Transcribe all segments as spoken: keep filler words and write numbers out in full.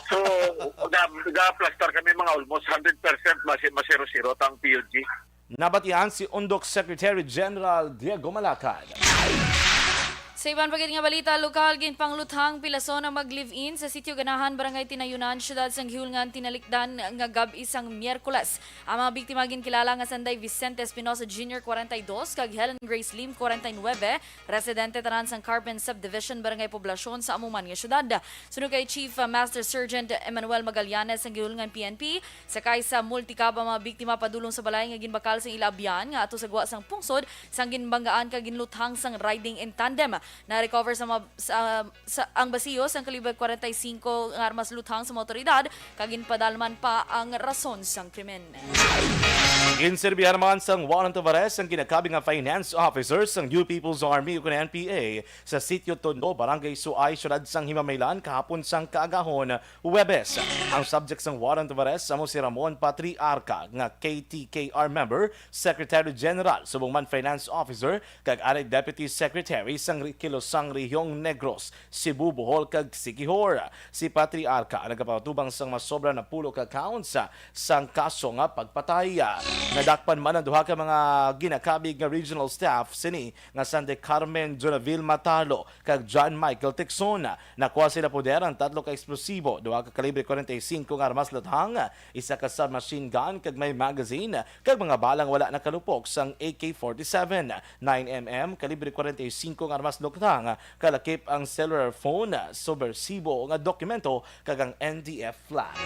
So, ga-, ga-plaster kami mga almost hundred percent masi-, masiro-siro tang P U G. Nabatian si Undok Secretary General Diego Malacad. Sa iban pa gid nga balita, lokal, ginpangluthang pilason ang mag-live-in sa Sitio Ganahan, Barangay Tinayunan, Siyudad sang Guiulan, tinalikdan nga gab-i sang Miyerkules. Ang mga biktima ginkilala nga sanday Vicente Espinosa Junior, kwarenta y dos, kag Helen Grace Lim, kwarenta y nuebe, residente tanan sang Carmen Subdivision, Barangay Poblacion, sa amo man nga siyudad. Suno kay Chief, uh, Master Sergeant Emmanuel Magallanes sang Guiulan P N P, sakay sa multicab ang mga biktima padulong sa balay nga ginbakal sang ila abyan nga ato sa gwa sang pungsod, sang ginbanggaan kag ginluthang sang riding in tandem. Na-recover sa mga, sa, sa, ang basiyo sang kalibre kwarenta y singko nga armas luthang sa mga awtoridad, kag ginpadalman pa ang rason sang krimen. Ginserbihan naman sang warrant of arrest ang ginakabig nga finance officer sang New People's Army, ukon N P A, sa Sitio Tondo, Barangay Suay, Siyudad sang Himamaylan, kahapon sang kaagahon, Huwebes. Ang subject sang warrant of arrest amo si Ramon Patriarca, nga K T K R member, Secretary General, subong man Finance Officer, kag anay Deputy Secretary sang Re-, Kilosang Rehiyong Negros, Cebu, Bohol, kag Siquijor. Si Patriarca nagapatubang sang masobra napulo ka counts, ah, sang kaso nga pagpatay. Nadakpan man ang duha ka mga ginakabig nga regional staff sini nga sanday Carmen Jonaville Matalo kag John Michael Tixon. Nakuha sila poder ang tatlo ka eksplosibo, duha ka kalibre kwarenta y singko nga armas luthang, isa ka submachine gun kag may magazine, kag mga balang wala nakalupok sang A K forty-seven, nine M M, kalibre kwarenta y singko nga armas luthang, kalakip ang cellular phone, subwersibo nga dokumento, kag ang N D F flag.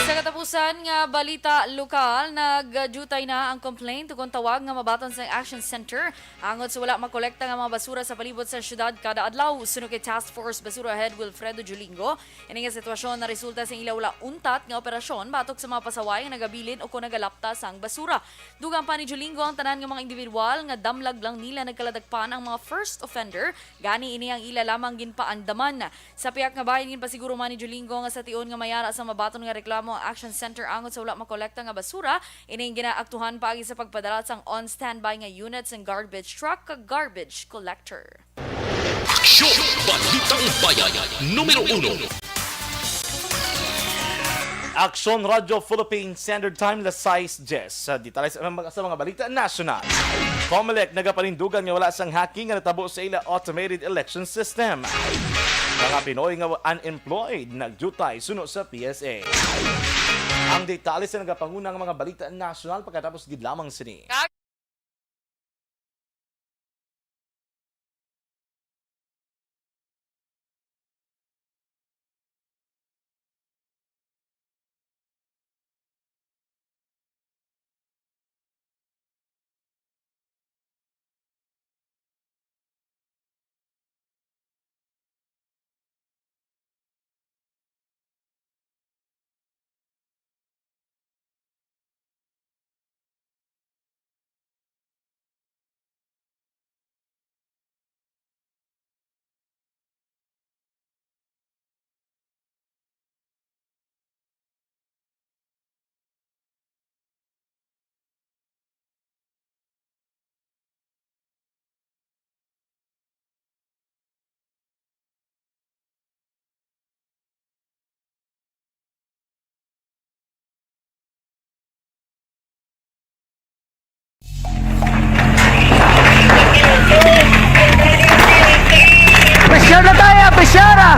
Sa katapusan nga balita lokal, nagdiutay na ang complaint ukon tawag nga mabaton sa Action Center angot sa wala makolekta nga mga basura sa palibot sa siyudad kada adlaw. Suno kay Task Force Basura Head Wilfredo Julingo, ini nga sitwasyon naresulta sa ila wala untat nga operasyon batok sa mga pasaway nga nagabilin ukon nagalapta sang basura. Dugang pa ni Julingo, ang tanan nga mga individual nga damlag lang nila nagkaladakpan ang mga first offender, gani ini ang ila lamang ginpaandaman. Sa pihak nga bahin, ginpasiguro man ni Julingo nga sa tion nga mayara sa mabaton nga reklamo ang Action Center angot sa wala makolekta nga basura, ining ginaaktuhan paagi sa pagpadala sang on standby nga unit sang garbage truck kag garbage collector. Aksyon! Balitang Bayan, numero uno. Aksyon Radyo Philippine Standard Time, las sais diyes. Sa detalye sa mga, sa mga balita nasyonal, Comelec nagapanindugan nga wala sang hacking nga natabo sa ila automated election system. Mga Pinoy nga wa-, unemployed nagdiutay suno sa P S A. Ang detalye sa nagapanguna nga mga balita nasyonal pagkatapos gid lamang sini. Pressure na tayo, pressure na!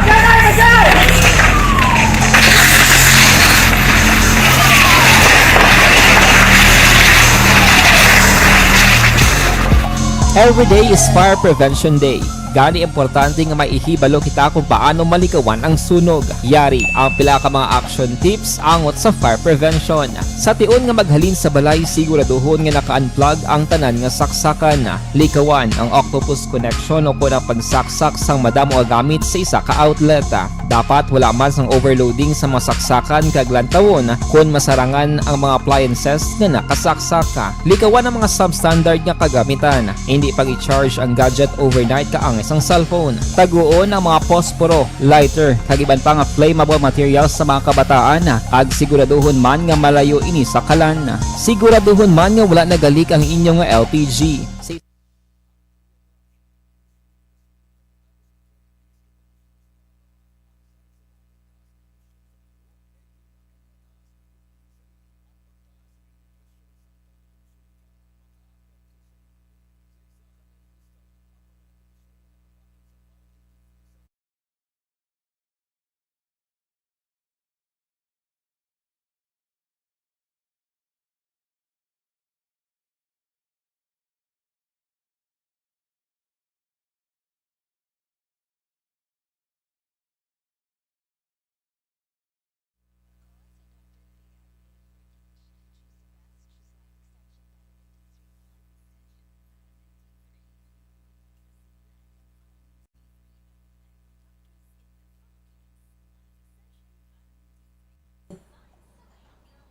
Every day is Fire Prevention Day. Gani, importante nga may ihibalo kita kung paano malikawan ang sunog. Yari ang pila ka mga action tips angot sa fire prevention. Sa tion nga maghalin sa balay, siguraduhon nga naka-unplug ang tanan nga saksakan. Likawan ang octopus connection o kon ang pagsaksak sang madamo nga gamit sa isa ka outlet. Dapat wala man sang overloading sa mga saksakan kag lantawon kon masarangan ang mga appliances nga nakasaksak. Likawan ang mga substandard nga kagamitan. Indi pag-i-charge ang gadget overnight kaangay sang cellphone. Taguon ang mga posporo, lighter, kag iban pa nga flammable materials sa mga kabataan, kag siguraduhon man nga malayo ini sa kalan. Siguraduhon man nga wala nagalik ang inyo nga L P G. Sa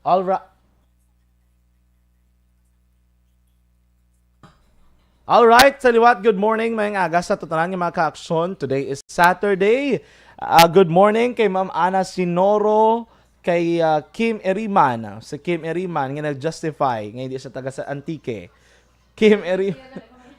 All right. All right, sa liwat, good morning, mayong aga sa tanan nga mga kaaksyon. Today is Saturday. Ah, good morning kay Ma'am Ana Sinoro, kay, ah, Kim Eriman. Si Kim Eriman nga nag-justify nga hindi siya taga sa Antique. Kim Eri,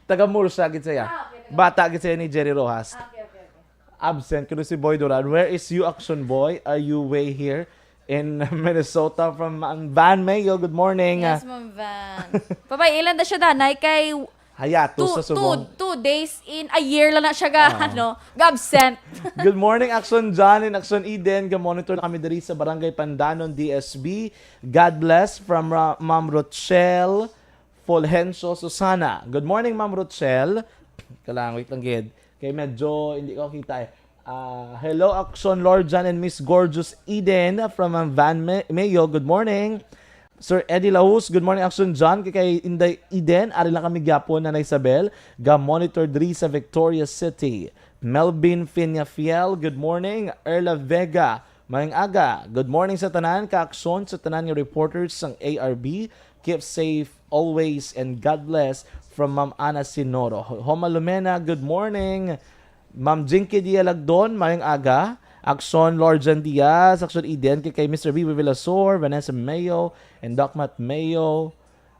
taga Murcia gid siya. Ah, okay, taga Bata gid siya ni Jerry Rojas. Ah, okay, okay, okay. Absent kuno si Boy Duran. Where is you, Action Boy? Are you way here in Minnesota from Ma'am Van Mayo? Good morning. Yes, Ma'am Van. Papay, ilan na siya, danay? Kay Hayato two, sa Subong. Two, two days in a year lang na siya ga, Oo. ano, ga-absent. Good morning, Action John and Action Eden. Ga-monitor na kami diri sa Barangay Pandanon, D S B. God bless from Ra-, Ma'am Rochelle Fulgencio Susana. Good morning, Ma'am Rochelle. Kalang, wait lang gid. Kay medyo hindi ko kita eh. Ah, hello, Action Lord John and Miss Gorgeous Eden from, um, Van Me-, Mayo. Good morning. Sir Eddie Laus, good morning, Action John. Kay, kay Inday Eden, ari lang kami gyapon, Nanay Isabel. Ga-monitor diri sa Victoria City. Melvin Fiel, good morning. Erla Vega, mayong aga. Good morning sa tanan, kaaksyon, sa tanan nga reporters sang A R B. Keep safe always and God bless from Ma'am Ana Sinoro. Ho-, Homa Lumena, good morning. Ma'am Jinky Dia Lagdon, mayong aga. Action Lorjan Diaz, Action Eden, kay, kay Mister Bibi Villasor, Vanessa Mayo, and Doc Matt Mayo.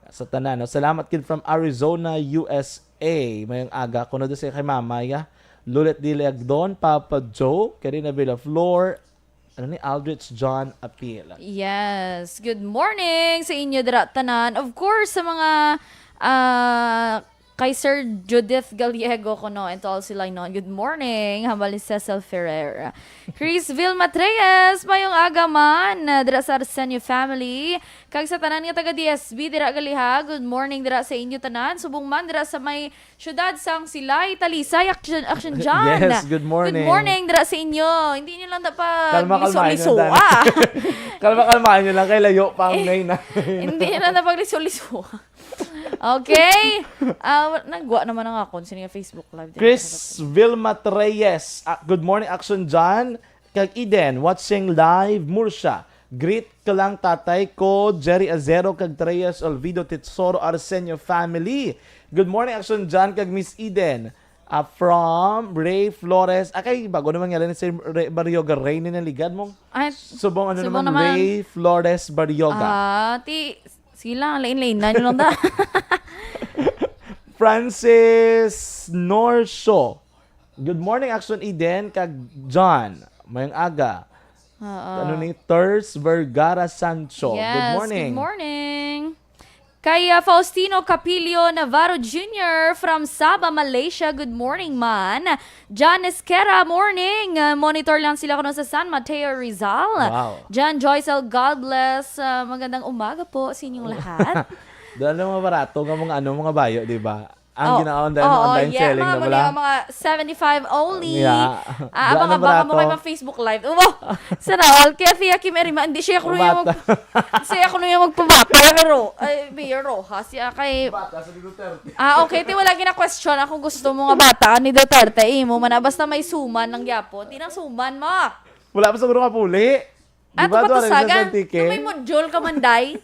Sa tanan, no? Salamat gid from Arizona, U S A. Mayong aga. Kuno daw siya kay Mama, ya. Lulet Dia Lagdon, Papa Joe, Karina Villaflor, ano ni, Aldrich John Apil. Yes. Good morning sa inyo dira tanan. Of course, sa mga, ah, kay Sir Judith Gallego kuno and to all sila, no. Good morning, hambal ni Cecil Ferrer. Chris Vilma Treyes, mayong aga man, ah, dira sa Arsenio family. Kag sa tanan nga taga D S B dira gali ha. Good morning dira sa inyo tanan. Subong man dira sa may Siyudad sang Silay, Talisay, Action, Action John. Yes, good morning. Good morning dira sa inyo. Hindi nyo lang dapat Kalma, kalmahin nyo, liso-liso, Dan. ah. Kalma, kalmahin nyo lang. Kay layo pa ang Eh, main, ah. hindi nyo lang dapat liso-liso. Okay. Ah, wa-, nagwa naman ang akon. Sino yung Facebook Live? Chris Vilma Treyes. Ah, good morning, Action John. Kag Eden, watching live, Murcia. Greet ko lang tatay ko, Jerry Azero, kag Treyes Olvido Tesoro Arsenio family. Good morning, Action John, kag Miss Eden. Ah, from Ray Flores. Ah, kay bago naman nga rin si Ray Barrioga, Ray ni naligad mo. Ay, Subong ano subong naman, naman. Ray Flores Barrioga. Ah, ti, sige lang, lain-lain na nyo lang da. Francis Norcio. Good morning, Action Eden, kag John. Mayong aga. Oo. Ano ni? Ters Vergara Sancho. Good Yes, morning. good morning. Kay, uh, Faustino Capillo Navarro Junior from Sabah, Malaysia. Good morning, man. John Esquera, morning. Uh, monitor lang sila kuno sa San Mateo, Rizal. Wow. John Joyce L. God bless. Uh, magandang umaga po sa inyong lahat. Doon lang mga barato nga mga ano, mga bayo, di ba? Ang Oo. ginaon dahil Oo, online yeah, selling mga na mali, wala. Mga seventy-five only. Yeah. Ah, Wala na abang-abang mo barato. Kay mga Facebook Live. Ubo, sana all. Kaya Thea Kim Erima, hindi siya kuno yung Bata. mag-, siya kuno yung magpabata, pero, ay, Mayor Rojas, siya kay Bata sa Duterte. Ah, okay. Ti, wala gina-question. Ako gusto mo nga bata ni Duterte, eh, mo man, basta may suman ng Yapo. Ti nang suman mo. Wala pa siguro kapuli. Di Ato ba, pa to doon sa saga. Antique? Nung may module ka man, day.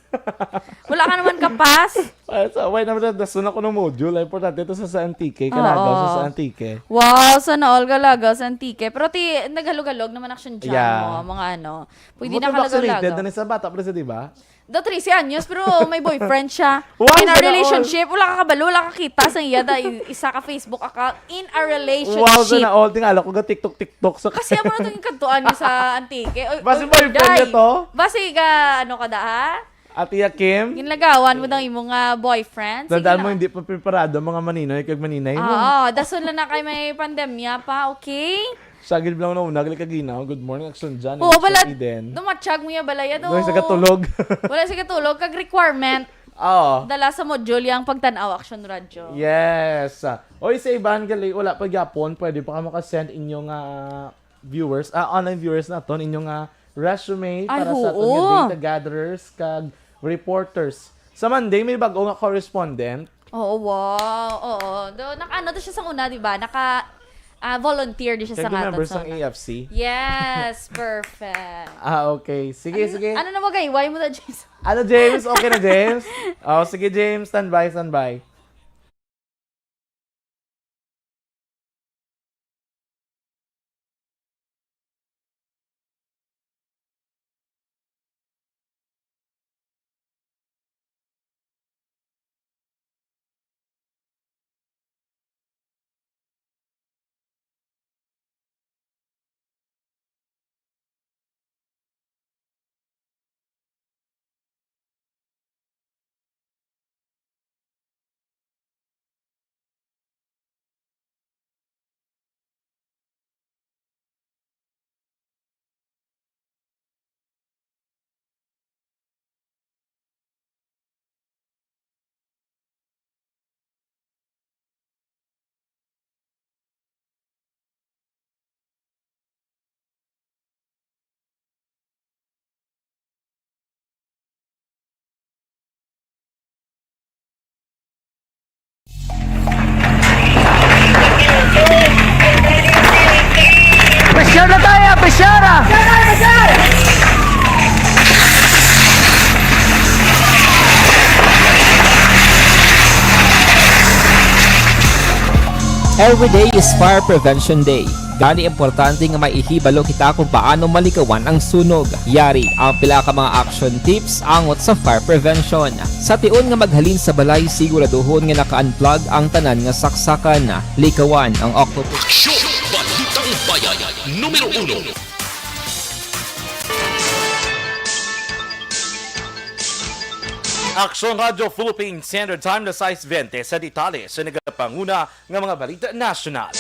Wala ka naman kapas. Ay, sa, why naman na, dasun ako ng module. Ay, importante ito sa, sa Antique. Oo. Kalagaw sa, sa Antique. Wow, sana all kalagaw sa Antique. Pero ti, naghalog-halog naman action dyan Yeah. mo, mga ano. Pwede Buto na kalagaw-lagaw. Vaccinated na ni sa bata, pero sa, di ba? Do trese anyos, pero may boyfriend siya. Wow, In a sana all. relationship, wala ka kabalo, wala ka kita sa iya, da, i-, isa ka Facebook account, in a relationship. Wow, sana all. Tingala ko ga TikTok, TikTok sa Kasi amo na itong kantuan niyo sa Antique. Oy, Basi oy, boyfriend niya day. to? Basi ka, ano ka da, ha? Ate Kim? Ginlagawan mo dang imo nga boyfriend. Sige Tandaan mo, lang. Hindi pa preparado mga maninoy kag maninay mo. Oo, dason lang na kay may pandemya pa, okay? Sagid lang na una, gali ka ginaw. Good morning, Action John. Oo, Action bala, Eden. Dumatsyag mo yung balaya, do. Doon sa katulog. Wala sa katulog, kag requirement. Oo. Dala sa module yung pagtanaw, Action Radyo. Yes. Oy, sa iban, gali, wala pa gyapon. Pwede pa ka makasend inyong, ah, viewers, ah, online viewers naton, inyong, ah, resume Ay, para sa aton nga oo. data gatherers kag reporters. Sa Monday, may bago nga correspondent. Oo, wow. Oo. Do, naka, ano to siya sa una, di ba? Naka, Ah, volunteer di siya sa Kag member naton, sang so na- A F C? Yes, perfect. Ah, okay. Sige, Ano, sige. ano na mo, gay? Why mo na, James? Ano, James? Okay na, James? Oh, sige, James. Standby, standby. Pressure na tayo, pressure ah! Every day is Fire Prevention Day. Gani importante nga may ihibalo kita kung paano malikawan ang sunog. Yari ang pila ka mga action tips angot sa fire prevention. Sa tion nga maghalin sa balay, siguraduhon nga naka-unplug ang tanan nga saksakan. Likawan ang octopus. Aksyon! Balitang Bayan, numero uno. Aksyon Radyo Philippine Standard Time na sais bente sa detalye sa nagapanguna nga mga balita nasyonal.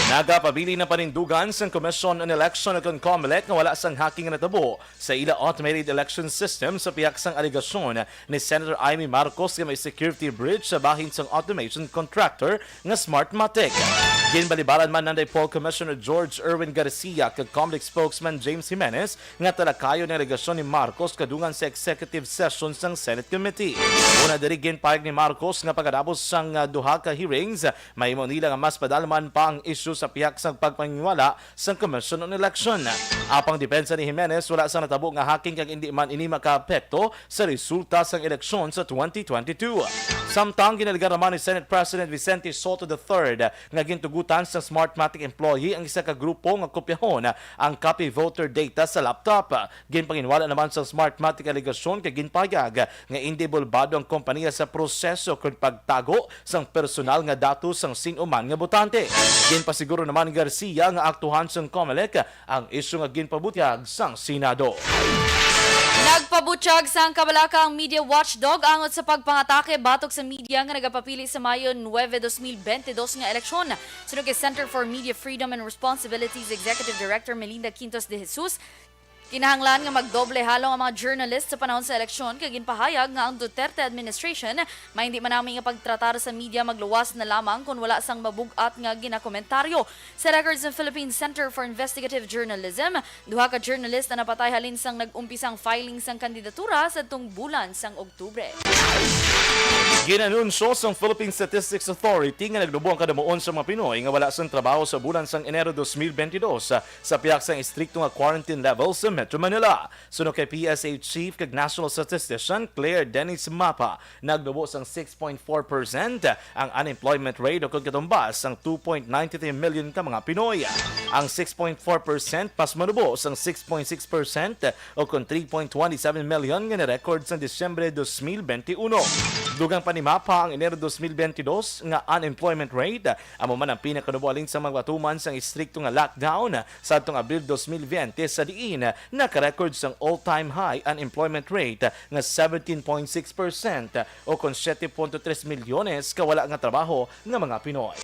Nagapabilin ang panindugan sang Commission on Election o kon COMELEC nga wala sang hacking nga natabo sa ila automated election system sa pihak sang alegasyon ni Senator Imee Marcos nga may security breach sa bahin sang automation contractor nga Smartmatic. Ginbalibaran man nanday Poll Commissioner George Erwin Garcia kag COMELEC spokesman James Jimenez nga talakayon ang alegasyon ni Marcos kadungan sa executive session sang Senate Committee. Una diri, ginpahayag ni Marcos nga pagkatapos sang, ah, duha ka hearings, mahimo nila nga mas padalman pa ang isyu sa pihak sang pagpanginwala sang Commission on Election. Apang depensa ni Jimenez, wala sang natabo nga hacking kag indi man ini makaapekto sa resulta sang eleksyon sa twenty twenty-two. Samtang ginaligan naman ni Senate President Vicente Sotto the third nga gintugutan sang Smartmatic employee ang isa ka grupo nga kopyahon ang copy voter data sa laptop. Ginpanginwala naman sang Smartmatic alegasyon kay ginpahayag nga indi bulbado ang kompanya sa proseso kon pagtago sang personal nga datos sang sin-o man nga botante. Ginpasiguro naman ni Garcia nga aktuhan sang COMELEC ang isyu nga ginpabutyag sang Senado. Nagpabutyag sang kabalaka ang media watchdog angot sa pagpangatake batok sa media nga nagapapili sa Mayo nuebe, dos mil bente dos nga eleksyon. Suno kay Center for Media Freedom and Responsibilities Executive Director Melinda Quintos de Jesus, kinahanglan nga magdoble halong ang mga journalist sa panahon sa eleksyon, kay ginpahayag nga ang Duterte administration may hindi manami nga pagtratar sa media magluwas na lamang kon wala sang mabug-at nga ginakomentaryo. Sa records ng Philippine Center for Investigative Journalism, duha ka journalist ang napatay halin sang nag-umpisa ang filing sang kandidatura sadtong bulan sang Oktubre. Ginanunsyo sang Philippine Statistics Authority nga naglubo ang kadamuon sa mga Pinoy nga wala sang trabaho sa bulan sang Enero dos mil bentidós sa pihak sang estrikto nga quarantine level sa Metro Manila. Suno kay P S A Chief kag National Statistician Claire Dennis Mapa, naglubo sang six point four percent ang unemployment rate, ukon katumbas sang two point nine three million ka mga Pinoy. Ang six point four percent mas manubo sang six point six percent, ukon three point twenty seven million nga na-record sang Disyembre dos mil benti uno. Dugang pa ni Mapa, ang Enero dos mil benti dos nga unemployment rate amo man ang pinakanubo halin sa mga patuman sang estrikto nga lockdown sadtong Abril dos mil benti, sa diin naka-record sang all-time high unemployment rate nga seventeen point six percent, ukon siyete punto tres milyones ka wala nga trabaho nga mga Pinoy.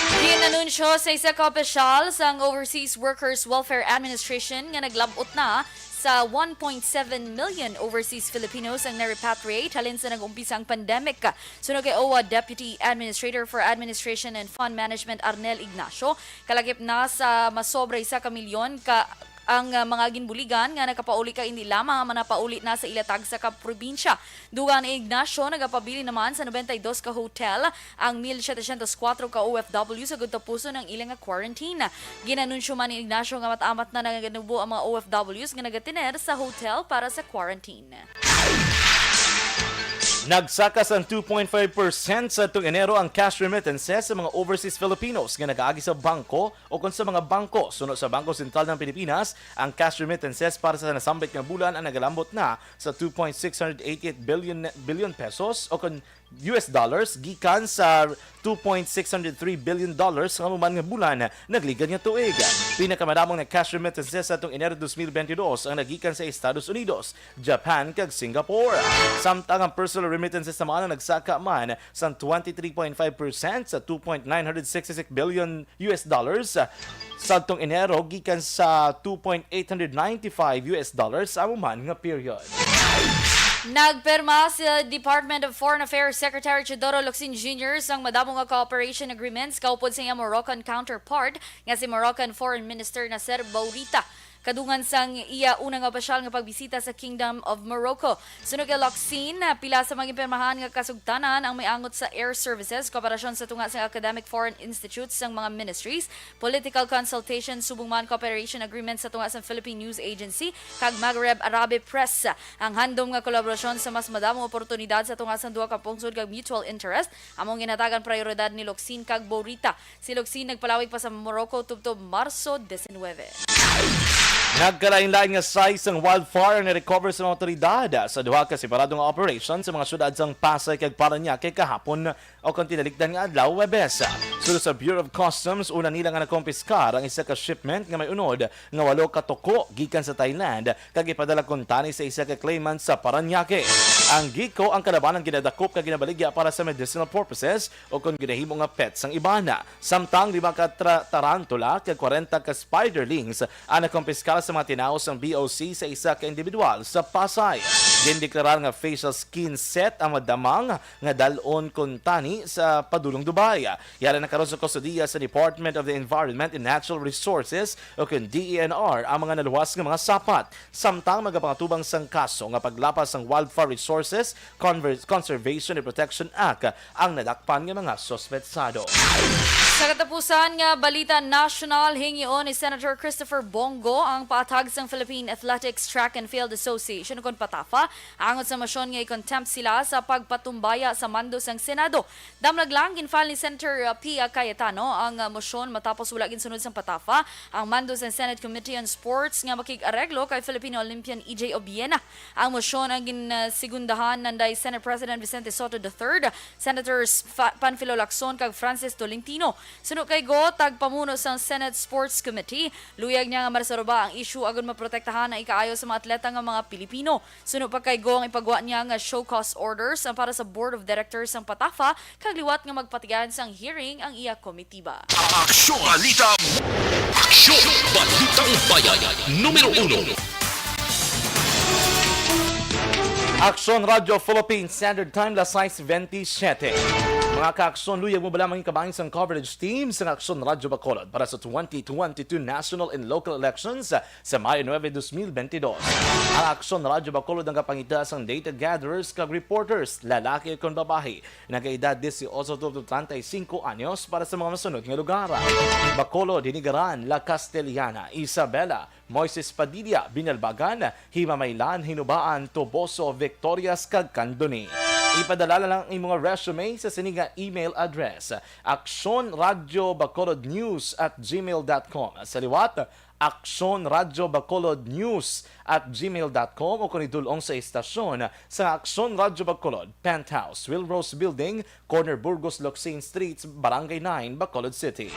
Ginanunsyo sa isa ka opisyal sang Overseas Workers Welfare Administration nga naglab-ot na sa one point seven million overseas Filipinos ang na-repatriate halin sa nag-umpisa ang pandemic. Suno kay O W A Deputy Administrator for Administration and Fund Management Arnel Ignacio, kalakip na sa masobra isa ka milyon ka ang, ah, mga ginbuligan nga nakapauli kay indi lamang ang mga napauli na sa ila tagsa ka probinsya. Dugang ni Ignacio, nagapabilin naman sa noventa y dos ka hotel ang mil setecientos cuatro ka O F Ws agud tapuson ang ila nga quarantine. Ginanunsyo man ni Ignacio nga mat-amat na naganubo ang mga O F Ws nga nagatener sa hotel para sa quarantine. Nagsaka sang two point five percent sa tuong Enero ang cash remittances sa mga overseas Filipinos nga nagaagi sa bangko o kon sa mga bangko. Suno sa Bangko Sentral ng Pilipinas, ang cash remittances para sa nasambit nga bulan ang nagalambot na sa two point six hundred eighty-eight billion, billion pesos o kon U S dollars gikan sa two point six hundred three billion dollars nga human nga bulan nagligad nga tuig. Pinakamadamo nga cash remittances sa atong Enero dos mil bentidós ang nagikan sa Estados Unidos, Japan, kag Singapore. Samtang ang personal remittances naman ang nagsaka man sang twenty-three point five percent sa two point nine hundred sixty-six billion U S dollars sa atong Enero gikan sa two point eight hundred ninety-five U S dollars sa amo man nga period. Nagpirma si Department of Foreign Affairs Secretary Teodoro Locsin Junior sang madamo nga cooperation agreements kaupod sa iya Moroccan counterpart nga si Moroccan Foreign Minister Nasser Bourita, kadungan sang iya una nga opisyal nga pagbisita sa Kingdom of Morocco. Suno kay Locsin, pila sa mga ginpirmahan nga kasugtanan ang may angot sa air services, kooperasyon sa tunga sang academic foreign institutes sang mga ministries, political consultation, subong man cooperation agreement sa tunga sang Philippine News Agency kag Maghreb Arabi Press. Ang handom nga kolaborasyon sa mas madamo nga oportunidad sa tunga sang duha ka pungsod kag mutual interest amo ang ginhatagan prioridad ni Locsin kag Bourita. Si Locsin nagpalawig pa sa Morocco tubtob Marso diecinuebe. Nagkalain-lain nga size sang wildfire ang na-recover sa mga awtoridad sa duha ka separado nga operation sa mga syudad sang Pasay kag Parañaque kahapon o kon tinalikdan nga adlaw, Huwebes. Suno sa Bureau of Customs, una nila nga nakompiskar ang isa ka shipment nga may unod nga walo ka tuko gikan sa Thailand kag ipadala kuntani sa isa ka claimant sa Parañaque. Ang giko ang kalabanan ginadakop kag ginabaligya para sa medicinal purposes o kon ginahimo nga pet sang iban. Samtang lima ka tra- tarantula kag kwarenta ka spiderlings ang nakompiskar sa mga tinawo sang B O C sa isa ka individual sa Pasay. Gindeklarar nga facial skin set ang madamang nga dal-on kuntani sa padulong Dubai. Yara na karon sa kustodiya sa Department of the Environment and Natural Resources o kon D E N R ang mga naluwas nga mga sapat. Samtang magapangatubang sang kaso nga paglapas sang Wildfire Resources Conver- Conservation and Protection Act ang nadakpan nga mga suspetsado. Sa katapusan nga balita nasyonal, hingion ni Senator Christopher Bong Go ang paatag sang Philippine Athletics Track and Field Association, kon PATAFA, angot sa mosyon nga i-contempt sila sa pagpatumbaya sa mando sang Senado. Damlag lang, gin-file ni Senator, uh, Pia Cayetano ang, uh, mosyon matapos wala ginsunod sang PATAFA ang mando sang Senate Committee on Sports nga makig-areglo kay Filipino Olympian E J Obiena. Ang mosyon ang ginsigundahan nanday Senate President Vicente Sotto the third, Senators Fa- Panfilo Lacson kag Francis Tolentino. Suno kay Go, tagpamuno sang Senate Sports Committee, luyag niya nga maresolba ang issue agud maprotektahan ang ikaayo sa mga atleta nga mga Pilipino. Suno pa kay Go ang ipagwa niya nga show cause orders para sa Board of Directors sang PATAFA kag liwat nga magpatigayon sang hearing ang iya komitiba. Aksyon Balita. Aksyon Balitang Bayan. Numero uno. Aksyon Radyo Philippine Standard Time, las sais veintisiete. Mga ka-aksyon, luyag mo bala mangin kabahin sang coverage team sang Aksyon Radyo Bacolod para sa twenty twenty-two national and local elections sa Mayo nuebe, dos mil bentidós. Ang Aksyon Radyo Bacolod ang kapangita sang data gatherers kag reporters, lalaki kon babayi, nagaedad dieciocho to treinta y cinco anyos para sa mga masunod nga lugar: Bacolod, Dinigaran, La Castellana, Isabela, Moises Padilla, Binalbagan, Himamaylan, Hinubaan, Toboso, Victorias, kag Candoni. Ipadala na lang ang imong resume sa sini nga email address: aksyon radyo bacolod news at gmail dot com. Sa liwat, aksyon radyo bacolod news at gmail dot com, o kon idul-ong sa istasyon sa Aksyon Radyo Bacolod, Penthouse, Will Rose Building, corner Burgos Locsin Streets, Barangay nine, Bacolod City.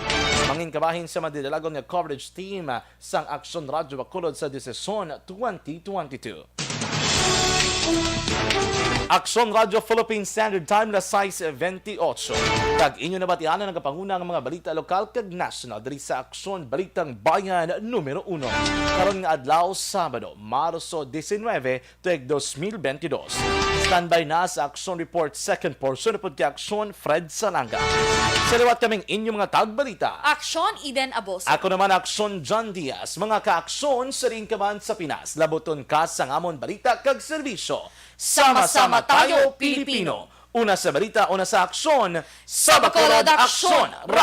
Mangin kabahin sa madidalagon nga coverage team sang Aksyon Radyo Bacolod sa desisyon twenty twenty-two. Aksyon Radyo Philippine Standard Time, las sais bentiocho. Kag inyo nabatianan ang kapanguna nga mga balita lokal kag nasyonal diri sa Aksyon Balitang Bayan numero uno. Karon nga adlaw, Sabado, Marso diecinueve, tuig dos mil bentidós. Standby na sa Aksyon Report second portion upod kay Aksyon Fred Salanga. Sa liwat kaming inyong mga tagbalita. Aksyon Eden Aboso. Ako naman, Aksyon John Diaz. Mga ka-Aksyon, sa diin ka man sa Pinas, labuton ka sang amon balita kag serbisyo. Sama-sama tayo, Pilipino. Una sa balita, una sa aksyon. Sa Bacolod, Aksyon.